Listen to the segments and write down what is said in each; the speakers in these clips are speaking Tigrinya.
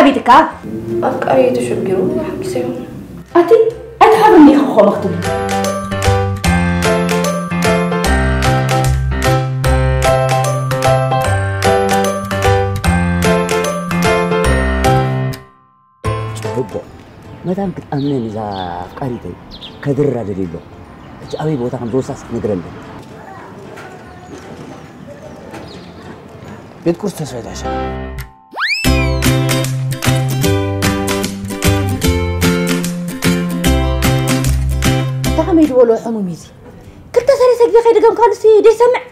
ኣቤትካ ኣፍቃሪ ተሸጊሩ ሓምሰ ይሆን ኣቲ ኣይትሓብርኒ ኢኻ ኮመኽቱ ጽቡቕ መታን ክትኣምነን እዛ ኣፍቃሪተይ ከድርራ ደልየ ኣለኹ። እቲ ኣበይ ቦታ ከም ዝወሳስ ክትነግረኒ። ቤት ቁርሲ ተስፋይ ዳሻ። እንታይ ከመይ ዝበሎ ሕሙም እዩ እዚ ክልተ ሰለስተ ግዜ ከይደገምካሉ ሲ ደይሰምዕ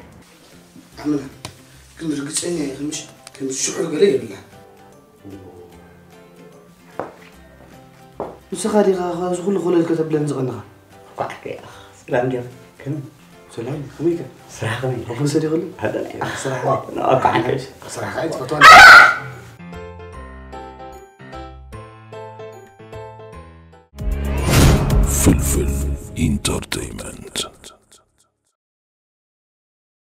ኣመና ግን ርግፀኛ እየ ከምሽ ከም ሽዑ ገለ የብላ ንስኻ ዲኻ እዚ ኩሉ ኮለል ከተብለን ዝቐንኻ ኳዕከ ሰላም ዲኻ ከመይ ሰላም ከመይከ ስራሕ ከመይ ኣፈሰ ዲኸሉ ኣደና ስራሕ ኳዕከ ስራሕካ ኣይትፈትዋ ፍልፍል ኢንተርቴይመንት